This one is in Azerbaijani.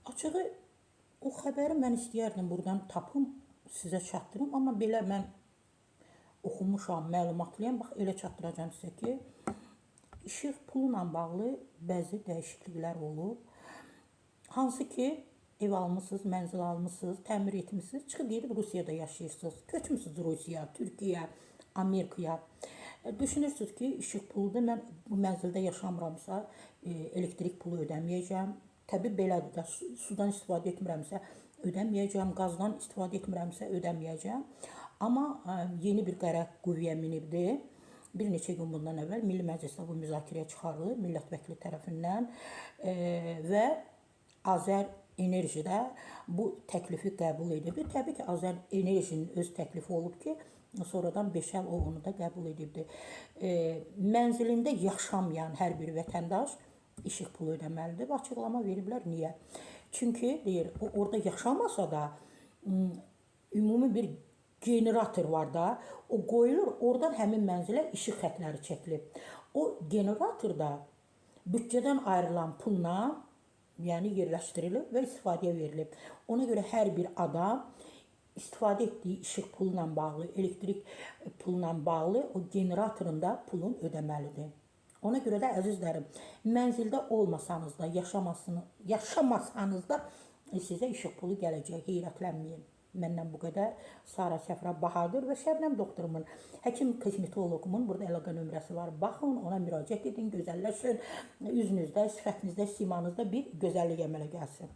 Açığı o xəbəri mən istəyərdim buradan tapım, sizə çatdırım, amma belə mən oxumuşam, məlumatlıyam. Bax elə çatdıracağam sizə ki, işıq pulla bağlı bəzi dəyişikliklər olub. Hansı ki, ev almısınız, mənzil almısınız, təmir etmisiniz, çıxıb gedib Rusiyada yaşayırsınız. Köçmüsünüz Rusiya, Türkiyə, Amerikaya. Düşünürsünüz ki, işıq puludur, mən bu mənzildə yaşamıramsa, elektrik pulu ödəməyəcəm. Təbii belədir də, sudan istifadə etmirəmsə ödəməyəcəm, qazdan istifadə etmirəmsə ödəməyəcəm. Amma yeni bir qərar qüvvəyə minibdir. Bir neçə gün bundan əvvəl Milli Məclisdə bu müzakirəyə çıxarılıb millət vəkili tərəfindən və Azər Enerjidə bu təklifi qəbul edibdir. Təbii ki, Azər Enerjinin öz təklifi olub ki, sonradan beşəl o onu da qəbul edibdir. Mənzilində yaşamayan hər bir vətəndaş işıq pulu ödəməlidir. Və açıqlama veriblər niyə? Çünki deyir, o orada yaşamasa da ümumi bir generator var da, o qoyulur, oradan həmin mənzilə işıq xətləri çəkilib. O generator da büdcədən ayrılan pulla, yəni yerləşdirilib və istifadəyə verilib. Ona görə hər bir adam istifadə etdiyi işıq pulla bağlı, elektrik pulla bağlı o generatorun da pulun ödəməlidir. Ona görə də əzizlərim, mənzildə olmasanız da, yaşamasanız da sizə işıq pulu gələcək, heyrətlənməyin. Məndən bu qədər. Sara Səfra Bahadır və Şəbnəm doktorumun, həkim kosmetoloqumun burada əlaqə nömrəsi var. Baxın, ona müraciət edin, gözəlləşin. Üzünüzdə, sifətinizdə, simanızda bir gözəllik əmələ gəlsin.